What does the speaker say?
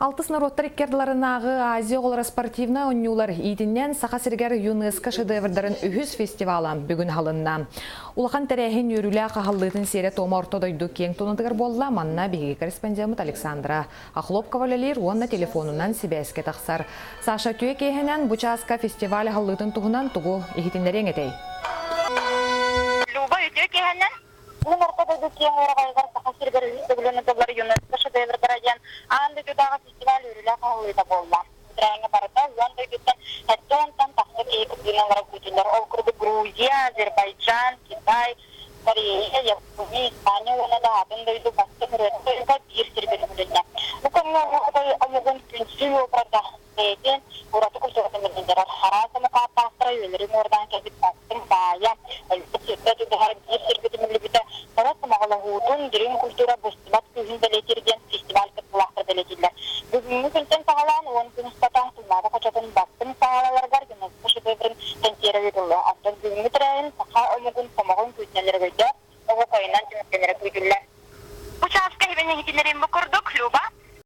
Алтыс норуоттар иккердларынааҕы Азия оҕолоро спортивнай оонньуулар иитиннэн Саха сиригэр ЮНЕСКО шедеврдарын үһүс фестивала бүгүн аһылынна. Улахан тэрээһин үөрүүлээх аһыллыытын сиэрэ-туома орто дойду киэҥ туонатыгар буолла. Манна биһиги корреспондеммыт Александра Охлопкова үлэлиир уонна телефонунан сибээскэ тахсар. Саша, үтүө киэһэнэн бу чааска фестиваль аһыллыытын туһунан тугу иһитиннэриэҥ этэй? Люба, үтүө киэһэнэн. Уһун орто дойду киэҥ уораҕайыгар Саха сиригэр үһүс төгүлүн ыытыллар ЮНЕСКО шедеврдара диэн аан дойдутааҕы фестиваль үөрүүлээх аһыллыыта буолла. Бэтэрээҥҥэ барыта уон дойдуттан 70-тан тахса киһи кыттыыны ылара күүтүллэр. Ол курдук Грузия, Азербайджан, Китай, Корея, Япония, Испания уонна да атын дойду бастыҥ ырыаһыттарга биир сиргэ түмүлүннэ. Бу кэмҥэ улуу омугун түмсүү образа бэйэтин ураты культуратын билиннэрэр. Араас омук ааттаахтара үйэлэри уҥуордаан кэлбит бастыҥ баайа, өлбүт сүрдэ тутуһар биир сиргэ түмүллүбүтэ норуот сомоҕолоһуутун, дириҥ культура быстыбат күүһүн бэлиэтиир диэн фестиваль кыттыылаахтара бэлиэтииллэр. Бүгүҥҥү күнтэн саҕалаан 10 күн устата Туймаада хочотун бастыҥ саалаларыгар ЮНЕСКО шедеврин кэнсиэрэ ыытыллыа. Оттон бүгүҥҥү тэрээһин саха омугун сомоҕо үҥкүүтүнэн өрөгөйдөөх оһуокайынан түмүктэнэрэ күүтүллэр. Бу чааска иһитиннэриим бу курдук, Люба.